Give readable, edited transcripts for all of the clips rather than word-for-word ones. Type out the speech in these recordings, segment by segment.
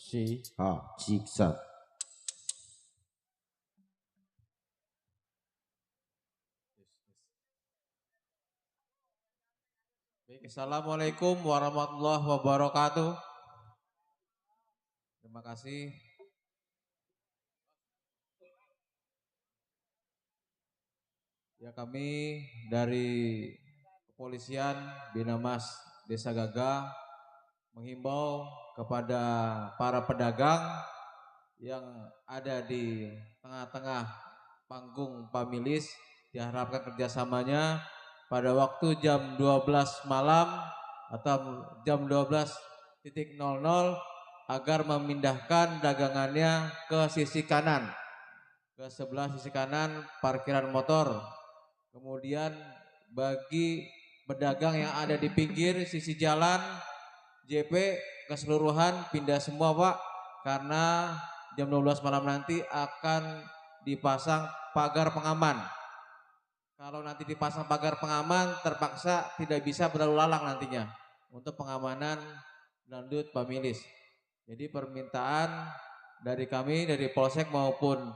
Si ha jiksa. Assalamualaikum warahmatullahi wabarakatuh. Terima kasih. Ya, kami dari Kepolisian Binamas Desa Gagah menghimbau kepada para pedagang yang ada di tengah-tengah panggung Pamilis, diharapkan kerjasamanya pada waktu jam 12 malam atau jam 12.00 agar memindahkan dagangannya ke sisi kanan, ke sebelah sisi kanan parkiran motor. Kemudian bagi pedagang yang ada di pinggir sisi jalan JP keseluruhan pindah semua Pak, karena jam 12 malam nanti akan dipasang pagar pengaman. Kalau nanti dipasang pagar pengaman terpaksa tidak bisa berlalu lalang nantinya untuk pengamanan lanjut Pamilis. Jadi permintaan dari kami dari Polsek maupun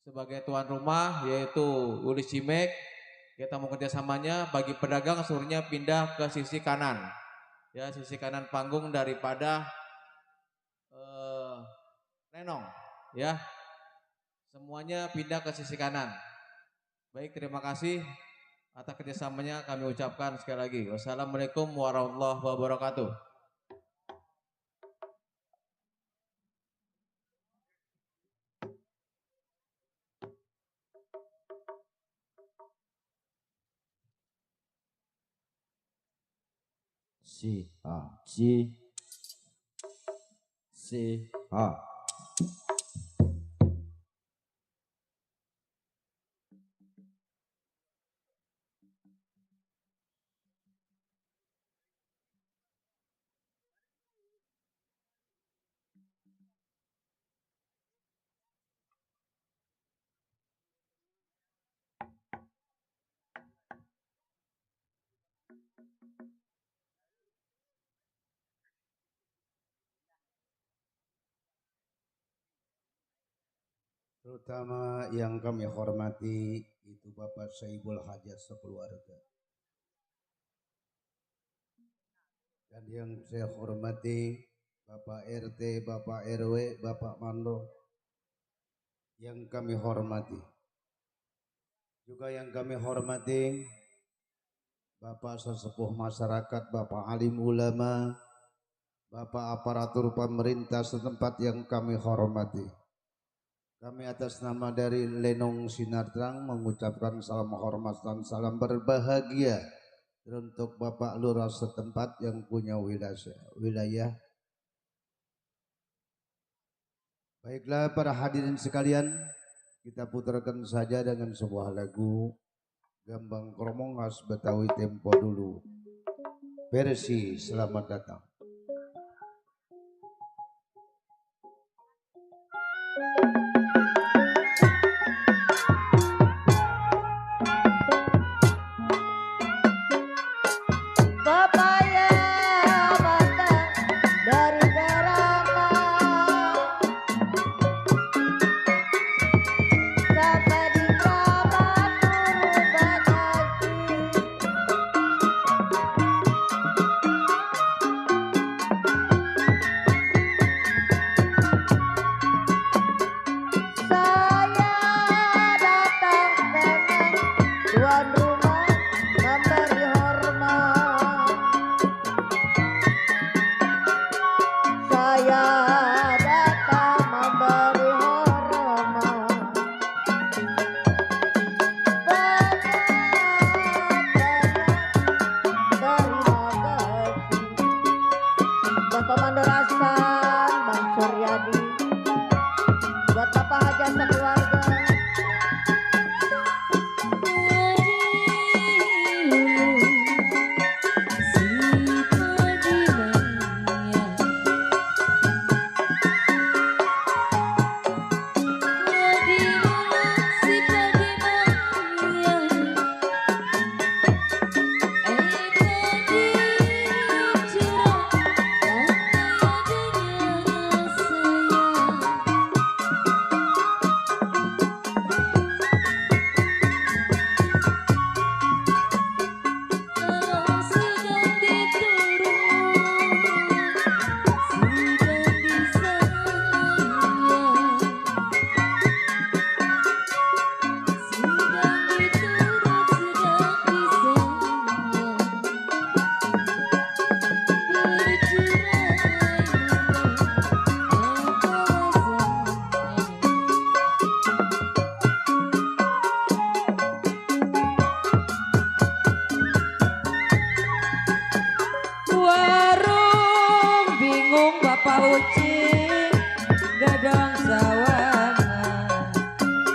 sebagai tuan rumah yaitu Uli Cimek, kita mau kerjasamanya bagi pedagang seluruhnya pindah ke sisi kanan, ya sisi kanan panggung daripada Renong, ya semuanya pindah ke sisi kanan. Baik, terima kasih atas kerjasamanya kami ucapkan sekali lagi. Wassalamualaikum warahmatullahi wabarakatuh. Si ha ji. Si ha. Terutama yang kami hormati itu Bapak Saibul Hajat sekeluarga, dan yang saya hormati Bapak RT, Bapak RW, Bapak Mando, yang kami hormati juga yang kami hormati Bapak sesepuh masyarakat, Bapak alim ulama, Bapak aparatur pemerintah setempat yang kami hormati. Kami atas nama dari Lenong Sinar Terang mengucapkan salam hormat dan salam berbahagia Untuk Bapak Lurah setempat yang punya wilayah. Baiklah para hadirin sekalian, kita putarkan saja dengan sebuah lagu Gambang Kromong khas Betawi tempo dulu. Versi Selamat Datang.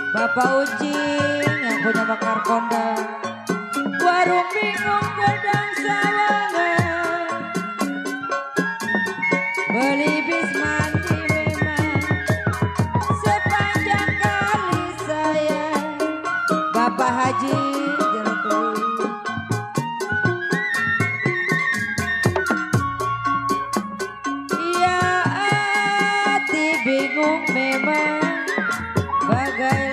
Bapak Ucing yang punya bakar kondang, warung bingung gedang sawangan, beli bis mandi memang sepanjang kali saya Bapak Haji Jerukui. Ya hati bingung memang bagai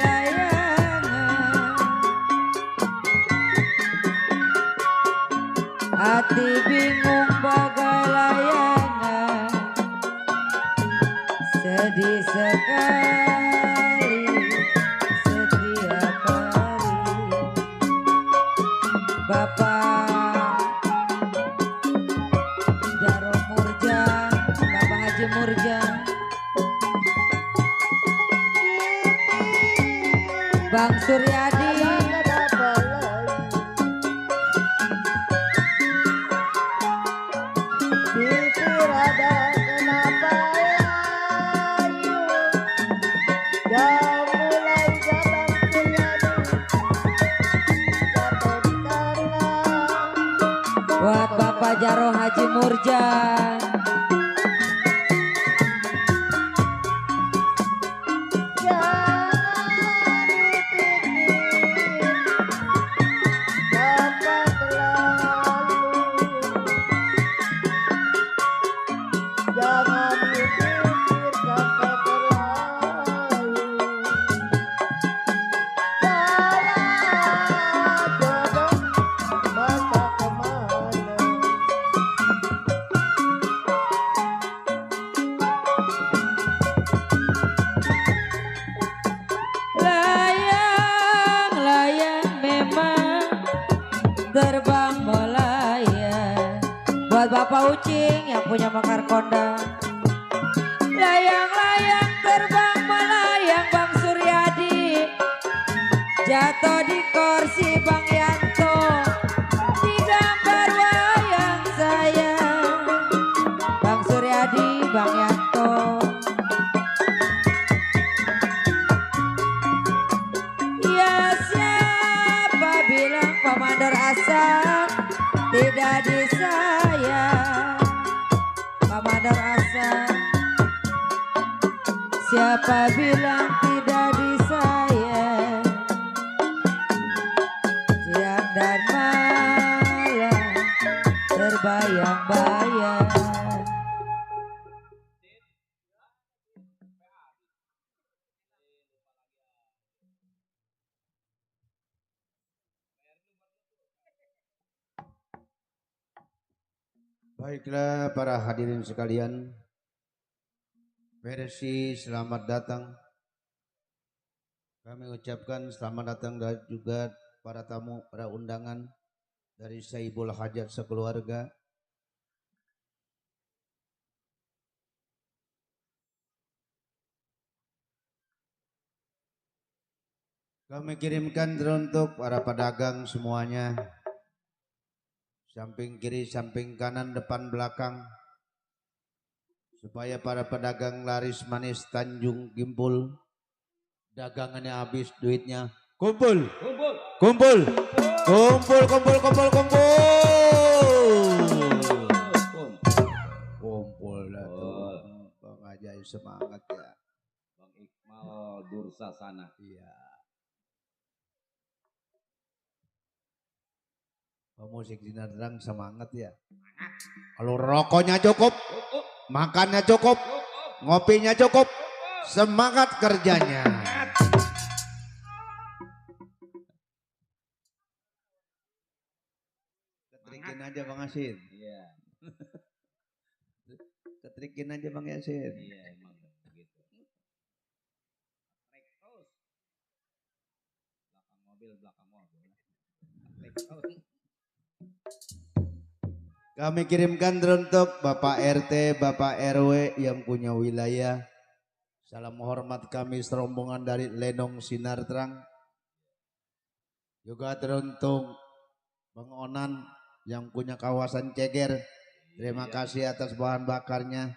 hati bingung bagai layangan, sedih sekali setiap hari. Bapak Jaro Murjang, Bapak Haji Murjang, Bang Suryadi, buat Bapak Jaro Haji Murjang, terbang melayang, buat Bapak Ucing yang punya makar kondang. Layang-layang terbang melayang Bang Suryadi, jatuh di kursi Bang Yanto, di gambar Bang Yanto. Ya siapa bilang Pak Mandor Asam tidak disayang. Pak Mandor Asam, siapa bilang tidak disayang? Siang dan malam terbayang-bayang. Baiklah para hadirin sekalian, versi selamat datang. Kami ucapkan selamat datang dan juga para tamu, para undangan dari Saibul Hajat sekeluarga. Kami kirimkan teruntuk para pedagang semuanya. Samping kiri, samping kanan, depan, belakang. Supaya para pedagang laris manis Tanjung Gimpul. Dagangannya habis, duitnya kumpul. Kumpul. Kumpul, kumpul, kumpul, kumpul. Kumpul dah tuh. Bang Ajay semangat ya. Bang Iqmal Bursa sana. Iya. Pemusik Dinadrang semangat ya. Kalau rokoknya cukup, makannya cukup, ngopinya cukup, semangat kerjanya. Ketrikin aja Bang Yasin. Iya. Ketrikin aja Bang Yasin. Iya emang begitu. Trek terus. Belakang mobil. Trek terus. Kami kirimkan teruntuk Bapak RT, Bapak RW yang punya wilayah. Salam hormat kami serombongan dari Lenong Sinar Terang. Juga teruntuk Bang Onan yang punya kawasan Ceger. Terima kasih atas bahan bakarnya.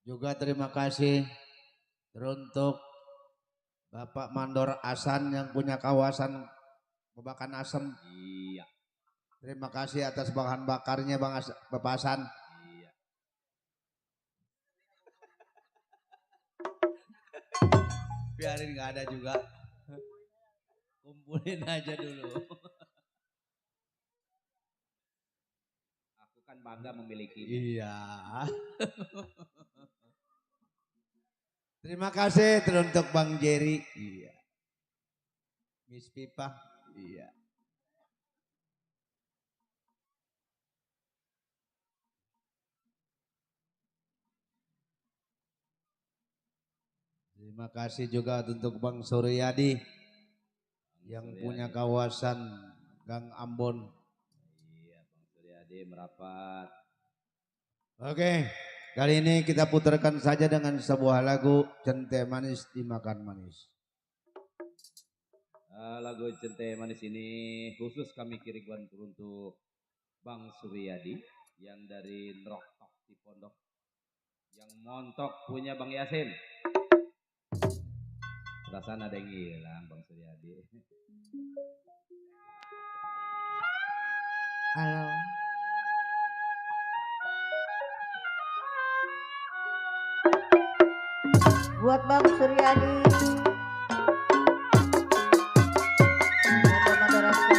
Juga terima kasih teruntuk Bapak Mandor Asan yang punya kawasan Babakan Asem. Iya. Terima kasih atas bahan bakarnya Bapak Hasan. Iya. Biarin nggak ada juga. Kumpulin aja dulu. Aku kan bangga memiliki. Iya. Terima kasih teruntuk Bang Jerry. Iya. Miss Pipa. Iya. Terima kasih juga untuk Bang Suryadi yang punya kawasan Gang Ambon. Iya Bang Suryadi merapat. Oke, kali ini kita putarkan saja dengan sebuah lagu Cente Manis Dimakan Manis. Lagu Cente Manis ini khusus kami kirimkan untuk Bang Suryadi yang dari Nroktok di Pondok. Yang montok punya Bang Yasin. Perasaan ada yang hilang Bang Suryadi. Halo. Buat Bang Suryadi. Buat Mandor Asam.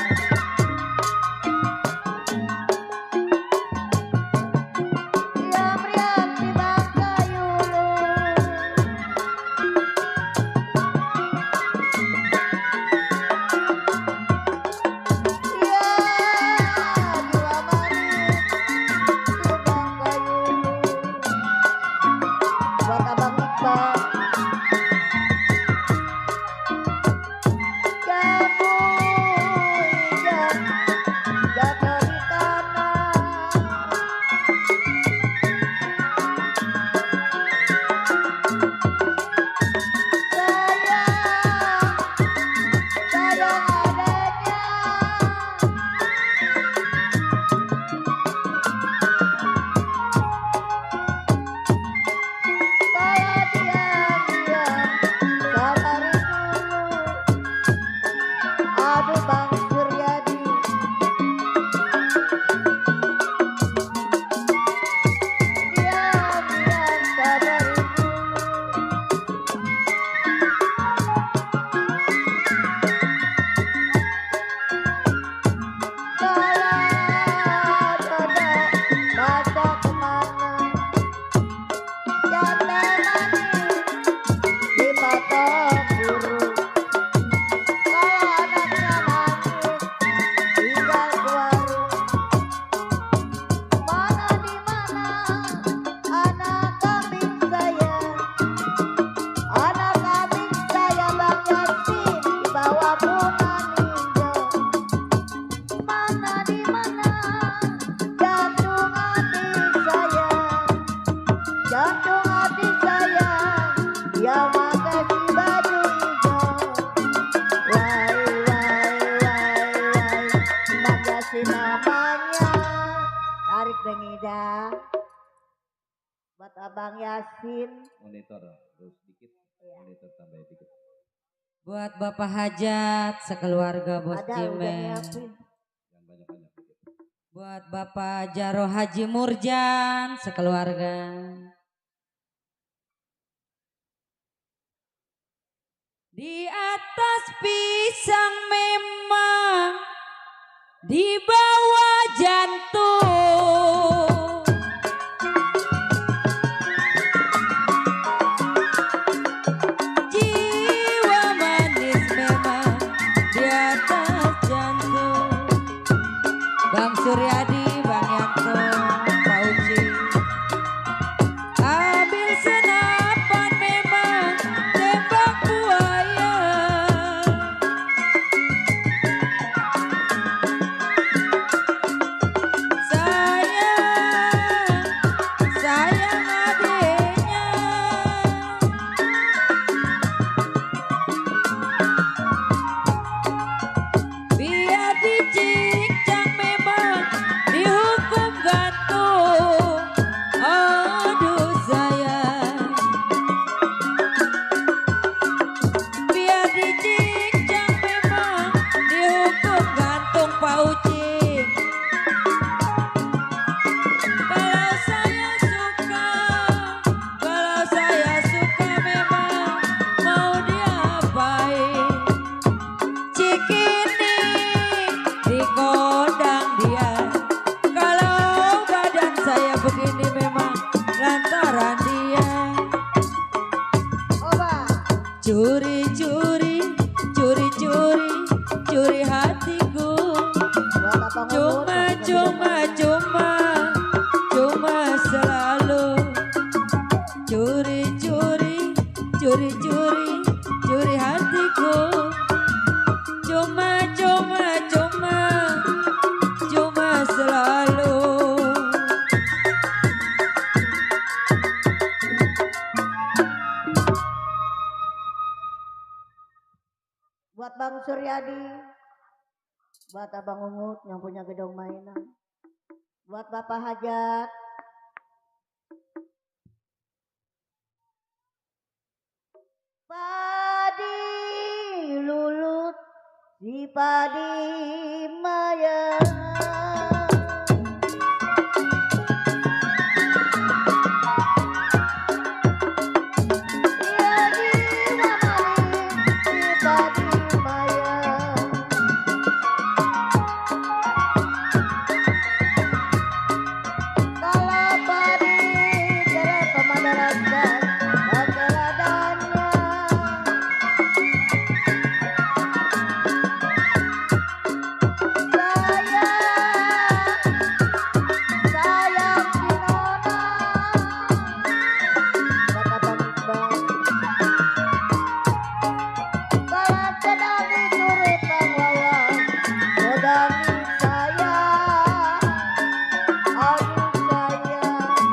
Riam-riam di Bangkayulu. Buat Abang Iqbal. Nida, buat Abang Yasin, Monitor terus dikit. Monitor tambah dikit. Buat Bapak Hajat sekeluarga Bos ada udah Cime. nyiapin. Yang banyak-banyak dikit. Buat Bapak Jaro Haji Murjan sekeluarga. Di atas pisang memang di bawah jantung. Jiwa manis memang di atas jantung. Bang Suryadi, Bang Yanto, Pak Uci. Ambil senapan memang tembak buaya. Sayang adiknya. Biar dicincang memang dihukum gantung. Aduh sayang. Biar dicincang memang dihukum gantung Pak Ucing. Kalau saya suka memang mau diapain. Cikini dikodang dia. Kalau badan saya begini memang lantaran dia. Oba, Curi-curi, curi-curi, curi hatiku. buat Abang Umut, Cuma selalu curi-curi, curi-curi, curi hatiku. Cuma selalu. buat Bang Suryadi, buat Abang Umut yang punya gedung mainan, buat Bapak Hajat, padi lulut si padi maya. Dia jiwa manis si padi maya. Kalau padi kere pemandaran keladannya. Sayang si Nona, kata Bang Iqbal. Kalau sedang dicuri Bang Wawan, sedang disayang, aduh sayang.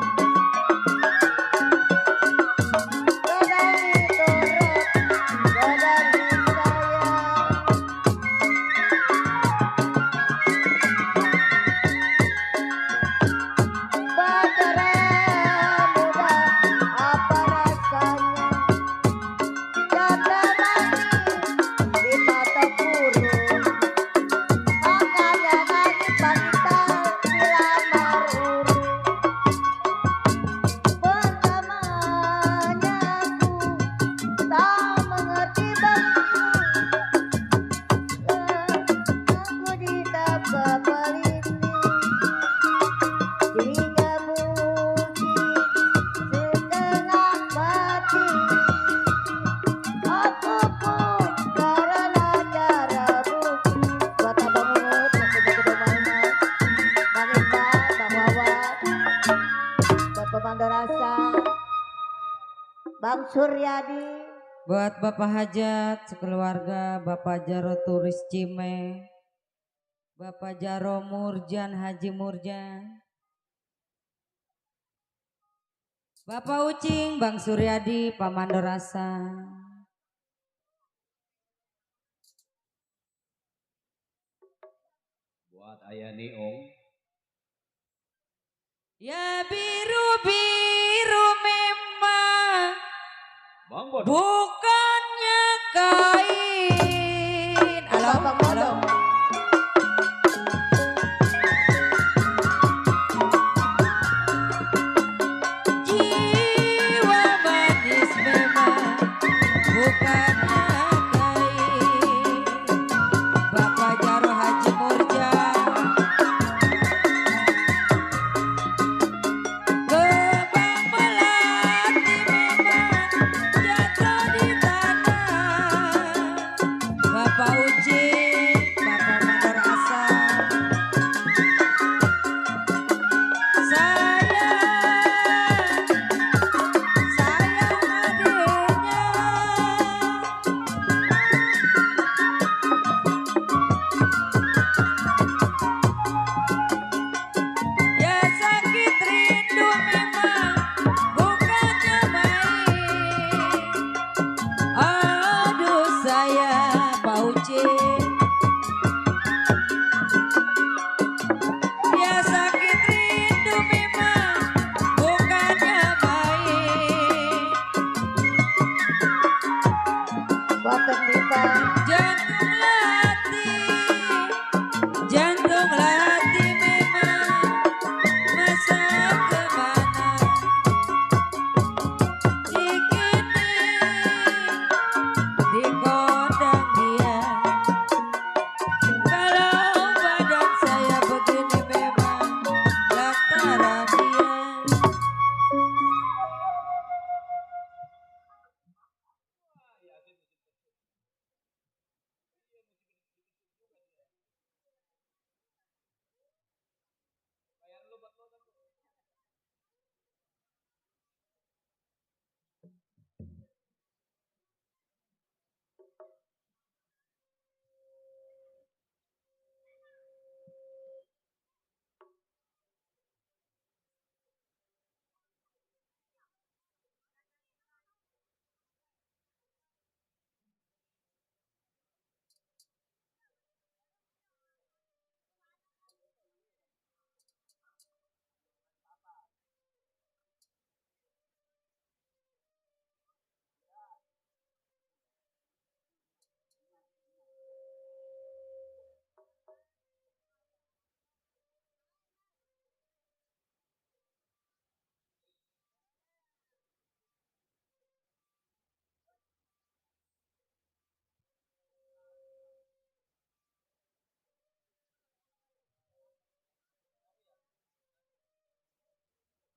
Sedang diturut, sedang disayang. Pacaran muda apa rasanya? Janda manis di mata kurung. Makanya nangis pangitan dilamar urung. Pertamanya aku tak mengerti aku ditambah peliti. Hingga mungkin setengah mati. Aku pun karena cara bukti. Buat Abang Umut yang punya gedung mainan, Bang Iqbal, Bang Wawan, buat Pemandu Rasa, Bang Suryadi, Buat Bapak Hajat sekeluarga, Bapak Jaro Turis Cime, Bapak Jaro Murjan Haji Murjan, Bapak Ucing, Bang Suryadi, Pak Mandorasa. Buat Ayah Neong, Ya biru-biru memang Bang Bodoh. bukannya kain. Halo, Bang halo. Bodoh. Jiwa manis memang bukannya kain. Bapak Jarod Haji Murja. Gebang melati memang jatuh di tanah. Bapak Uci, Bapak Mandor Asam. Sayang adiknya. Ya sakit rindu memang bukannya main. Aduh saya Pak Uci. Ya sakit rindu memang bukannya main. Buat Tendita. Jantung lati memang masa kemana. Dikini di kodang dia. Kalau badan saya begini memang lantaran dia.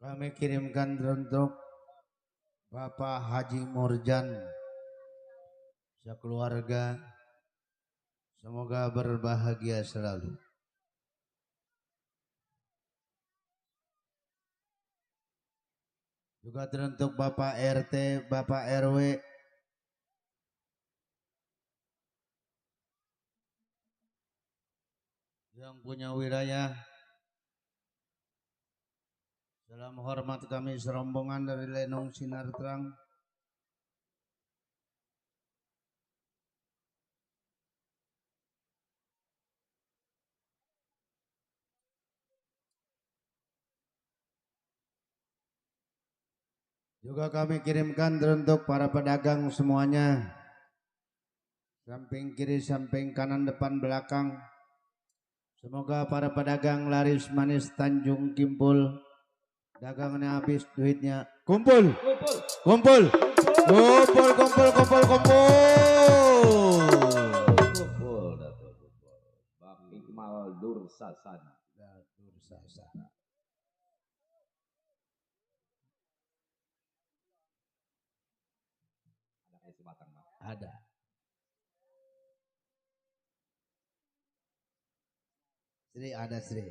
Kami kirimkan untuk Bapak Haji Murjan sekeluarga, semoga berbahagia selalu. Juga teruntuk Bapak RT, Bapak RW, yang punya wilayah. Salam hormat kami serombongan dari Lenong Sinar Terang. Juga kami kirimkan teruntuk para pedagang semuanya. Samping kiri, samping kanan, depan, belakang. Semoga para pedagang laris manis Tanjung Kimpul. Dagangnya habis, duitnya kumpul. Kumpul. Kumpul, kumpul, kumpul, kumpul. Kumpul, Dato' kumpul. Bang Iqmal Dursasana. Dursasana. Ada es batang, Bang. Ada. Sri ada Sri.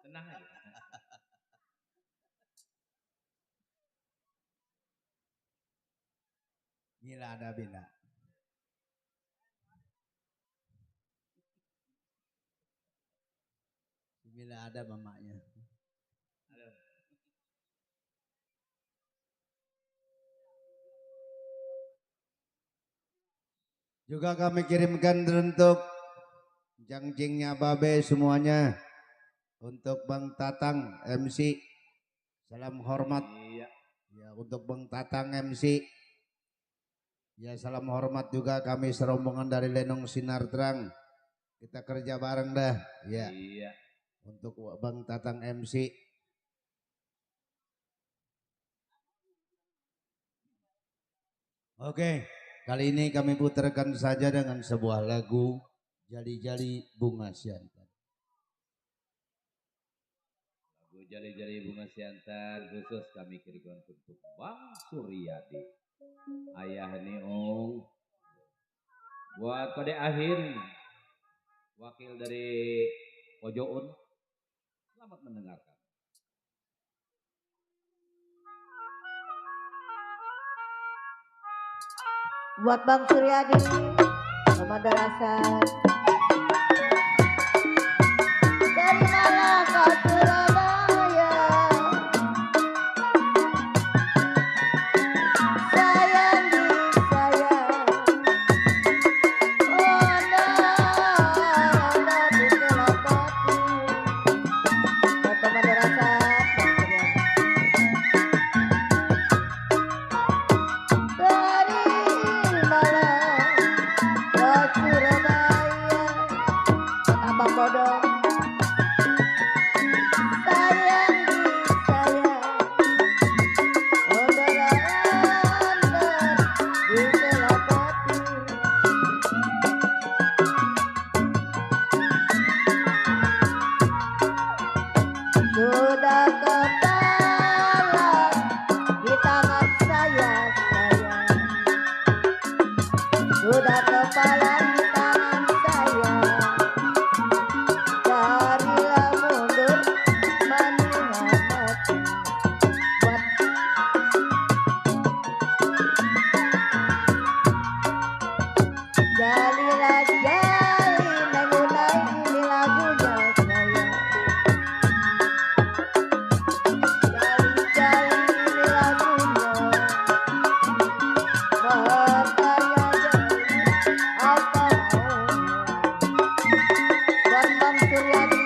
Tenang aja. Gila ada Bina. Bila ada mamanya. Juga kami kirimkan untuk jangjingnya Babe semuanya. Untuk Bang Tatang MC, salam hormat. Iya. Ya, untuk Bang Tatang MC. Ya, salam hormat juga kami serombongan dari Lenong Sinar Terang. Kita kerja bareng dah. Ya. Iya. Untuk Bang Tatang MC. Oke, kali ini kami putarkan saja dengan sebuah lagu Jali-Jali Bunga Siantar. Lagu Jali-Jali Bunga Siantar khusus kami kirimkan untuk Bang Suryadi. Ayah Neong. Buat Kode Akhir, wakil dari Pojoun. Selamat mendengarkan. Buat Bang Suryadi, Madrasah. Dari Malang ke Surabaya, sayang di sayang. Oh, anda di Selapati. Buat Bang Madrasah, Bang Suryadi. Dari Malang ke Surabaya, Abang Bodong, sayang di sayang, saudara anda di Selapati. Sudah kepala di tangan saya sayang. Sudah kepala di tangan saya. Carilah mundur menikmati. Buat jalilah jali mengunai ini lagunya saya. Jali-jali ini lagunya. Bertanya jali apa maunya. Buat Bang Suryadi.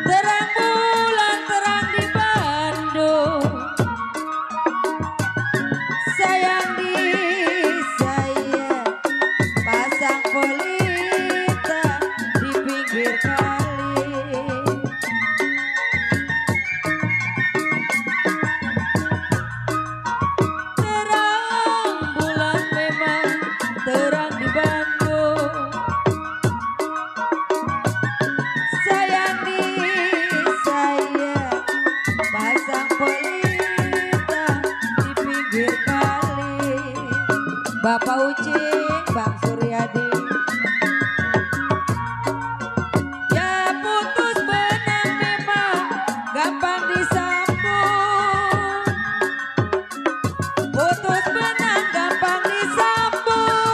Terang bulan terang di Bandung, sayang di saya, pasang pelita di pinggir kali. Terang bulan memang terang di Bandung, sayang di saya, pasang pelita di pinggir kali. Bapak Ucing, Bang Suryadi. Ya putus benang memang gampang disambung. Putus benang gampang disambung.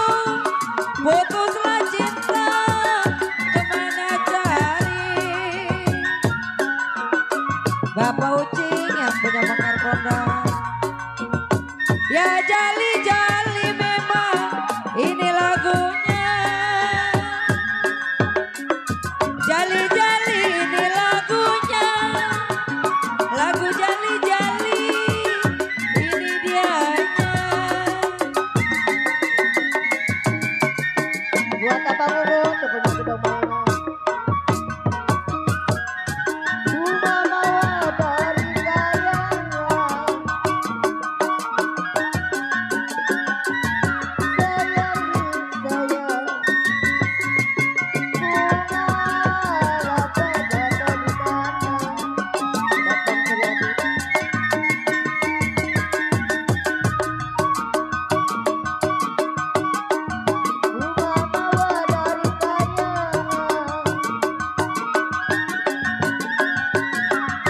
Buat abang Ugut yang punya gedung mainan. Bunga mawar dari kayangan. Sayang sayang. Bunga rasa jatuh di tanah. Datang Suryadi. Bunga mawar dari kayangan.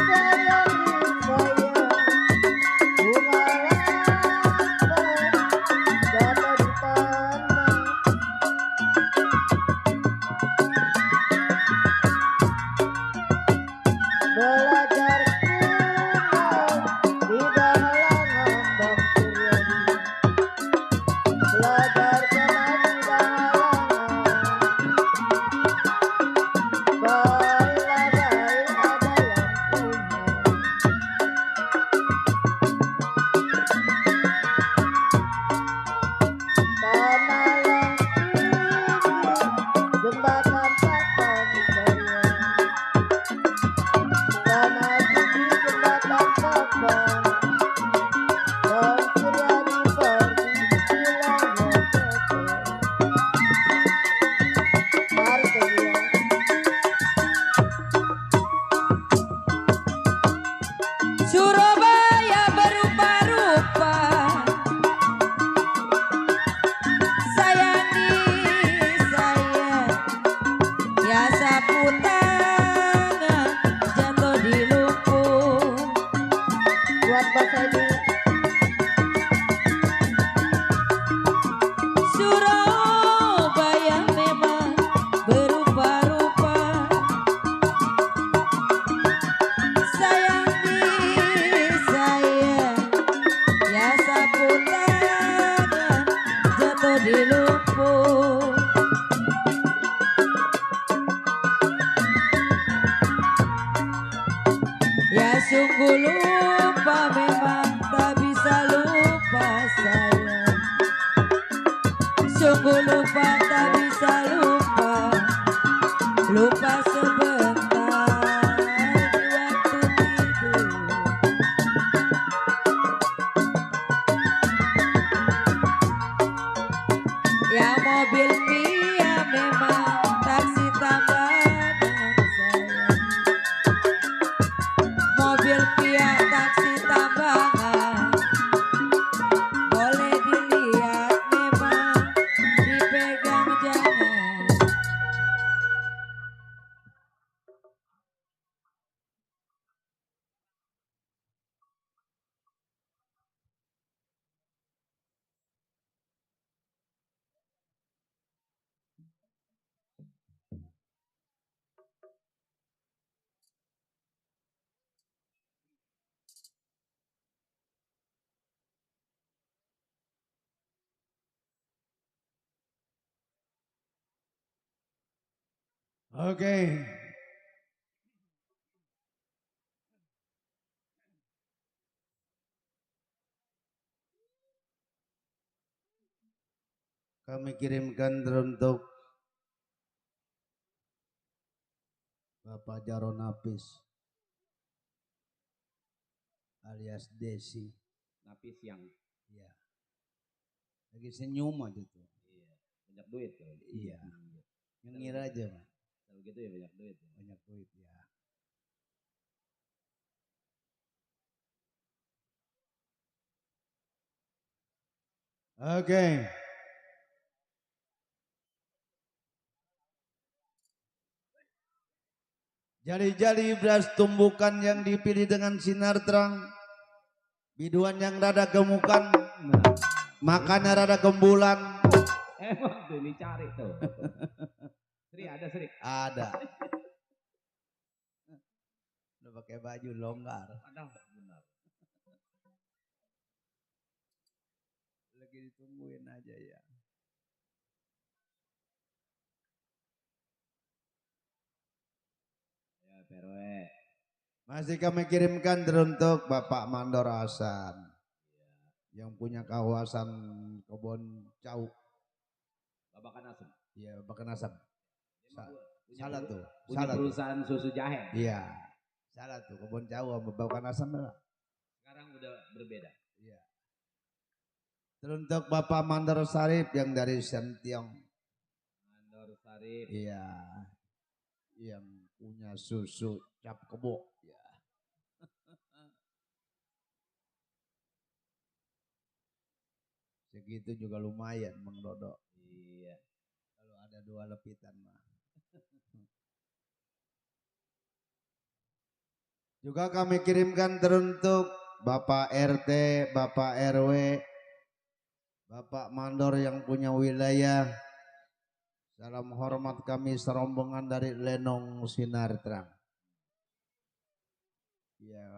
Sayang sayang. Bunga rasa jatuh di tanah. Belajar kunang tidak halangan Bang Suryadi. Belajar kunang tidak halangan. Baiklah baik ada yang punya. Tanah yang tinggi jembatan papan saya. Tanah tinggi jembatan papan. Bang Suryadi pergi pulangnya cepat. Mari ke dia. Surabaya berupa-rupa, sayangi saya, ya sapu tangan jatuh di lumpur. Buat Mas Edi. Surabaya memang berupa-rupa, sayangi saya, ya sapu tangan jatuh di lumpur. Ya sungguh lupa memang tak bisa lupa saya. Sungguh lupa tak bisa lupa. Lupa sebentar di waktu tidur. Ya mobil Mia memang taksi tambahan saya. Mobil Kia taksi tambahan, boleh dilihat memang dipegang jangan. Oke. Kami kirimkan teruntuk Bapak Jaron Napis alias Desi. Napis yang Ya. Lagi senyum aja tuh. iya, banyak duit tuh. Iya. Nyengir aja, Mas. Kalau gitu ya banyak duit. Banyak duit ya. Oke. Jali-jali beras tumbukan yang dipilih dengan sinar terang. Biduan yang rada gemukan, makannya rada gembulan. Emang tuh dicari tuh. Sri ada Sri. Ada. Udah pakai baju longgar. Ada benar. Lagi ditungguin aja ya. Ya Perwe. Masih kami kirimkan teruntuk Bapak Mandor Hasan yang punya kawasan kebun cau. Babakan asem. Iya, Bakan Asam. Punya Salah tuh. Punya Salah tuh. perusahaan susu jahe. Iya. Salah tuh. Kebun Jauh sama Bakan Asam lah. Sekarang udah berbeda. Iya. Teruntuk Bapak Mandor Sarip yang dari Sentiong. Mandor Sarip. Iya. Yang punya susu cap kebo. Iya. Segitu juga lumayan Mang Dodo. Iya. Kalau ada 2 lepitan mah. Juga kami kirimkan teruntuk Bapak RT, Bapak RW, Bapak Mandor yang punya wilayah. Salam hormat kami serombongan dari Lenong Sinar Terang. Ya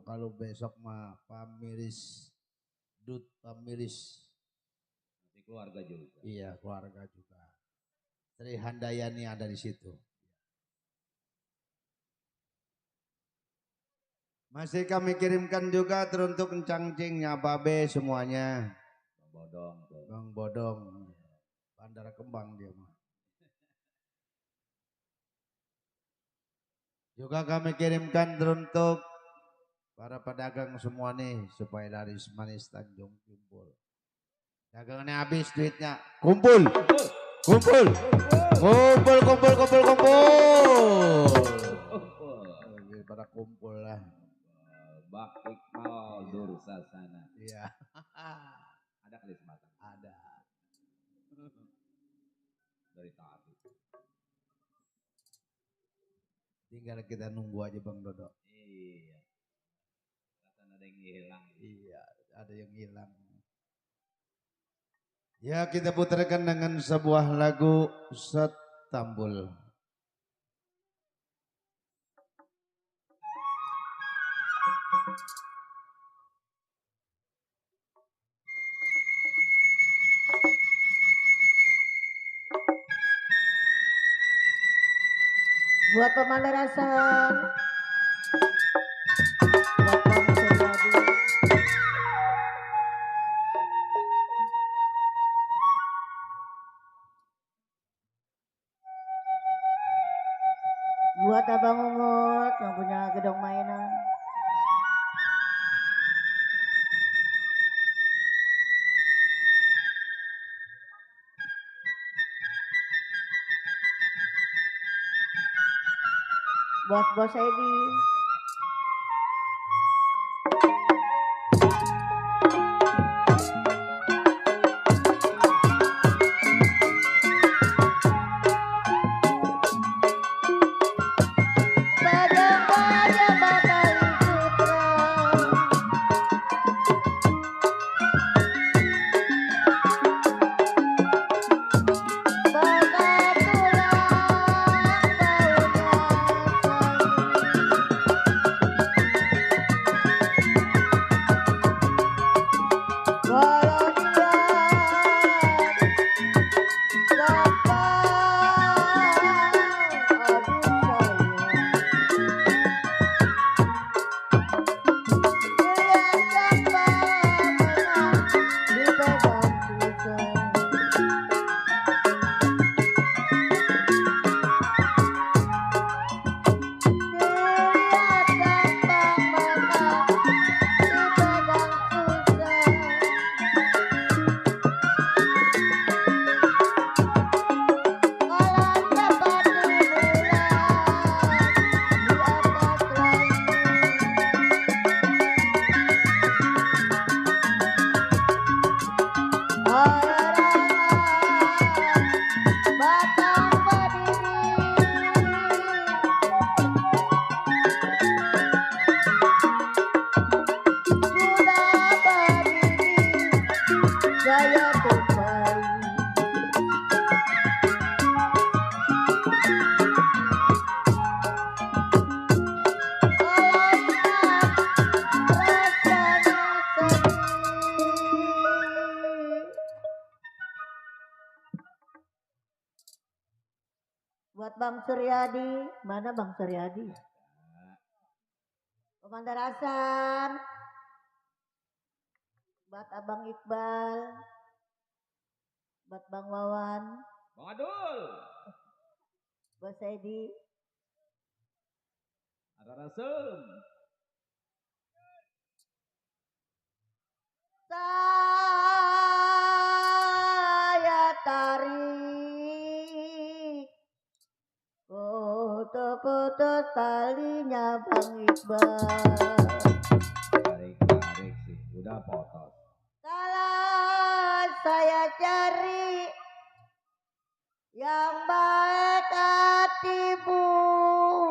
kalau besok mah pamilis, Dut pamilis. Nanti keluarga juga. Iya keluarga juga. Sri Handayani ada di situ. Masih kami kirimkan juga teruntuk Encangcingnya Babe semuanya. Bang Bodong. Bang Bodong. Bandar Kembang dia mah. Juga kami kirimkan teruntuk para pedagang semua nih supaya laris manis Tanjung Kimpul. Dagangannya habis duitnya. Kumpul. Kumpul. Kumpul. Pada kumpul lah. Bak Iqbal Dursasana. Iya. Ada kali Sematang. Ada. Dari tadi. Tinggal kita nunggu aja Bang Dodo. Iya. Rasanya ada yang hilang. Iya, ada yang hilang. Ya kita putarkan dengan sebuah lagu Setambul. Buat pemandarasan. Buat Bang Suryadi. Buat Abang Ungut yang punya gedung mainan. Buat Bos Edi. Bajang-bajang Batali Putra. Bakal pulang walau dia Jaya tupai. Buat Bang Suryadi, mana Bang Suryadi? Pemandarasan. Buat Abang Iqbal. Buat Bang Wawan. Bang Adul. Bos Edi. Ada Rasem. Saya tarik foto-foto talinya Bang Iqbal. Tarik sih, udah potong. Kalau saya cari yang baik hati budinya.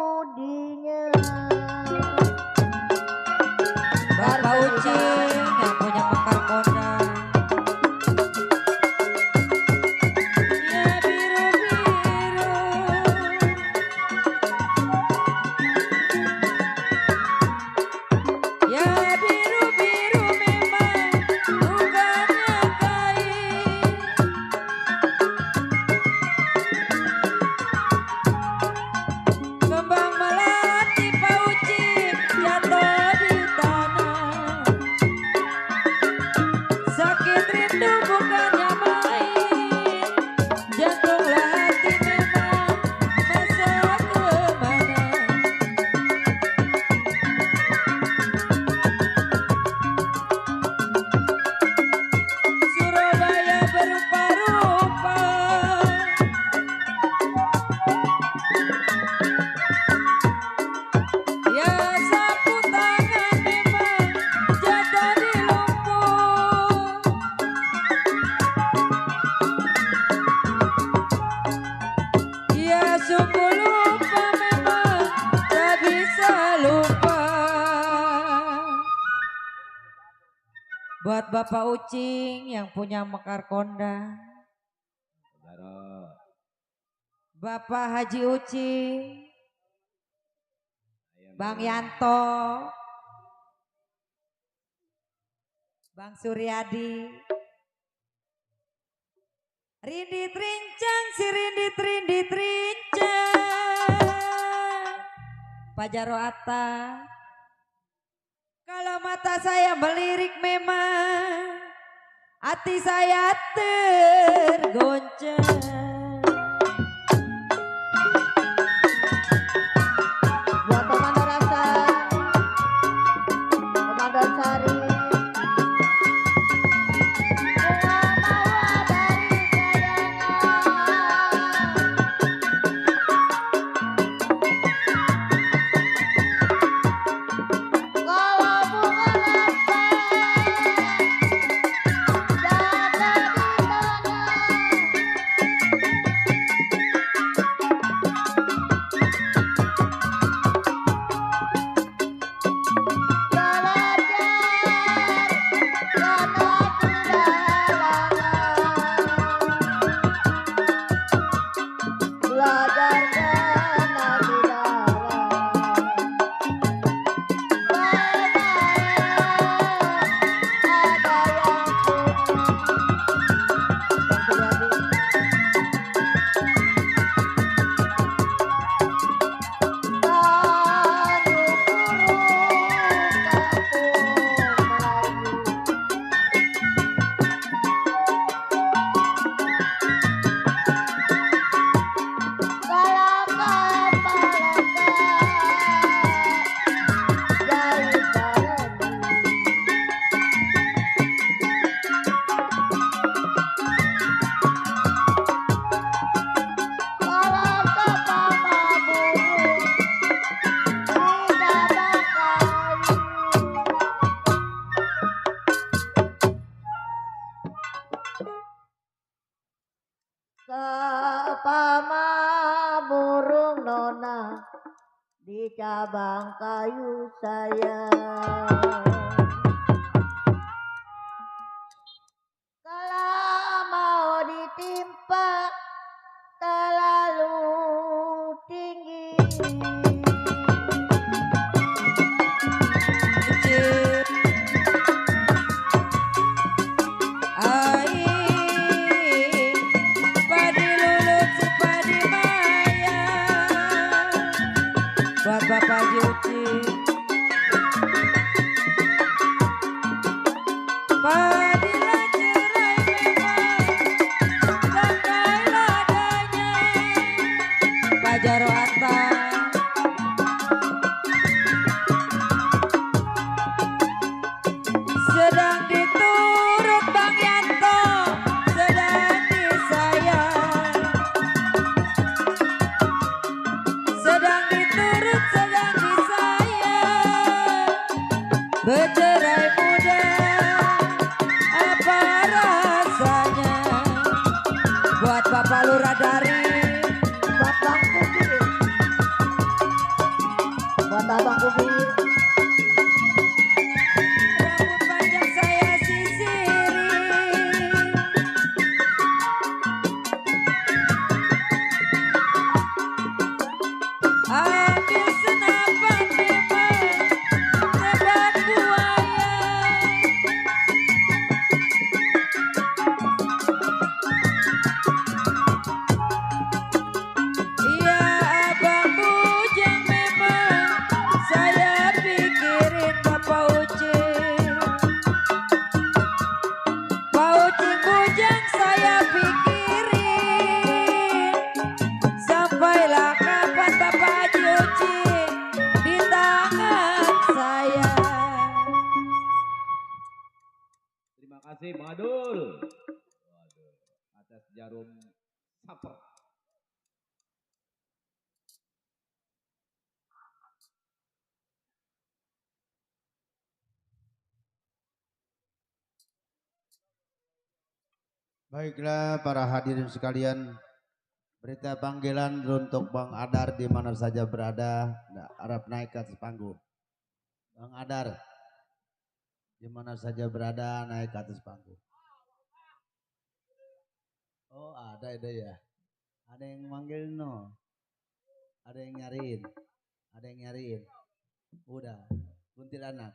Bapak Ucing yang punya mekar kondang. Ya biru-biru. Ya biru-biru memang bukannya kain. Kembang melati Pak Ucing jatuh di tanah. Sakit rindu bukannya main. Jantunglah hati memang masa kemana. Surabaya berupa-rupa. Ya sapu tangan memang jatuh di lumpur. Ya sungguh lupa memang tak bisa lupa. Buat Bapak Ucing yang punya mekar kondang. Saudara. Bapak Haji Ucing. Bang Yanto, Bang Suryadi, Rindit Rincang, si Rindit Rincang, Pak Jaro Atta. Kalau mata saya melirik memang hati saya tergoncang. Buat Komando Rasa, Komando Sari. Bunga mawar dari kayangan. Kalau bunga lepek jaga di tanah. Belajar karena Sapama burung nona di cabang kayu sayang. Kalau mau ditimpa terlalu tinggi. Buat Bapak Juci, Padilla cerai memang, sakailah Kak Jaro Atta. Sedang diturut Bang Yanto, sedang disayang. Sedang diturut, sedang disayang. Bercerai muda, apa rasanya? Buat Bapak Lurah dari Buat Bang Kubi. Buat Abang Kubi. rambut panjang saya sisiri. Ambil senapan memang tebak buaya. Iya abang bujang memang saya pikirin Bapak Ucing. Pak Ucing bujang saya pikirin. Sampailah kapan Bapak Haji Ucing di tangan saya. Terima kasih Bang Adul. Waduh, atas jarum saper. Baiklah para hadirin sekalian, berita panggilan untuk Bang Adar di mana saja berada, harap naik ke atas panggung. Bang Adar, di mana saja berada, naik ke atas panggung. Oh ada ya, ada yang manggil no, ada yang nyariin, ada yang nyariin. Udah, kuntilanak.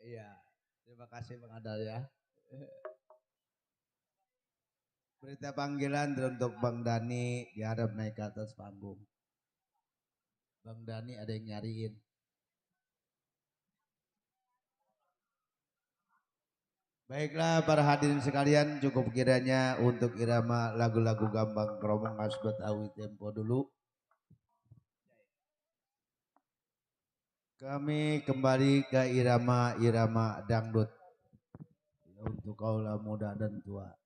Iya, terima kasih Bang Adar ya. Berita panggilan untuk Bang Dani, diharap naik ke atas panggung. Bang Dani ada yang nyariin. Baiklah para hadirin sekalian, cukup kiranya untuk irama lagu-lagu Gambang Kromong khas Betawi tempo dulu. Kami kembali ke irama-irama dangdut. Untuk kaulah muda dan tua.